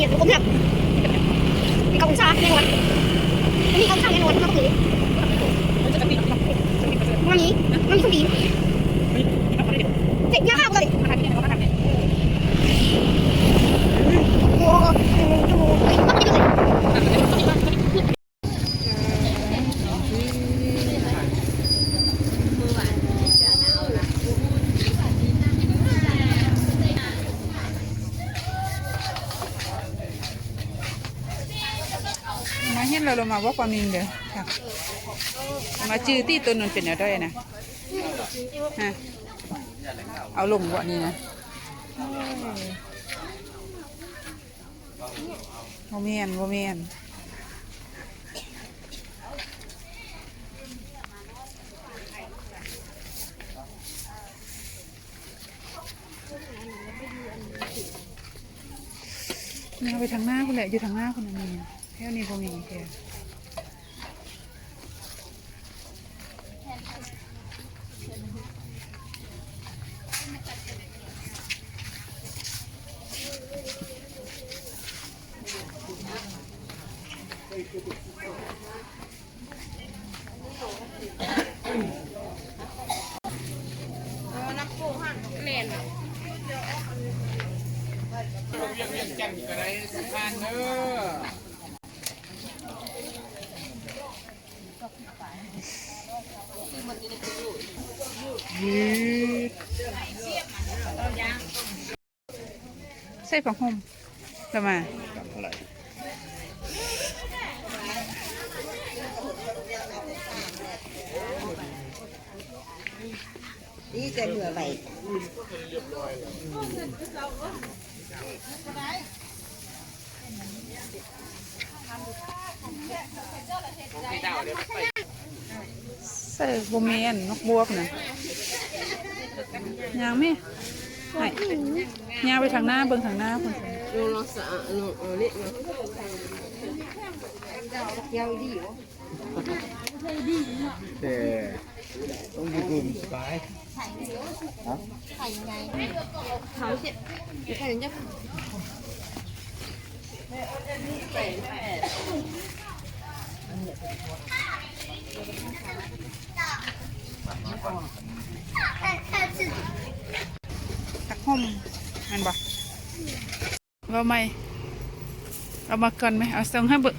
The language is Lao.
ເຮັດບໍ່ເໝືອນ ມີເກົ້າອົງສາແນ່ນອນ ມີເກົ້າອົງສາແນ່ນອນ ເຮົາຕ້ອງມີ ມັນມີ ມັນມີສົງດີ ເຈັບຍາກເລີຍ ໂອ້ ມາເຫັນແລ້ວ ລົງມາບອກປາມິງເດີ ມາຈື່ຕິຕົວນັ້ນເປັນແນວໃດນະ ຮະ ເອົາລົງບໍ່ນີ້ນະ ບໍ່ແມ່ນ ບໍ່ແມ່ນ. ຍ່າງໄປທາງໜ້າພຸ້ນແຫຼະ ຢູ່ທາງໜ້າພຸ້ນນະ ແຖວນີ້ບໍ່ມີແທ້. ໃສ່ຜ້າຫົ່ມລະມາ ດີແຕ່ເມື່ອໄວ. ໃສ່ ບໍ່ແມ່ນ ນົກບວກນະ ຍ່າງແມ່ ໃຫ້ ຍ່າງໄປທາງໜ້າ ເບິ່ງທາງໜ້າພຸ້ນ ແຕ່ ຕ້ອງຢູ່ກຸ່ມສະບາຍ ຮະ ໄຂ່ໄງ ເຂົາເສຍ ໄຂ່ຍັງ ຜັກຫົ່ມແມ່ນບໍ່? ເວົ້າໃໝ່ ເອົາມາກ່ອນແມ ເອົາສົ່ງໃຫ້ເບິ່ງ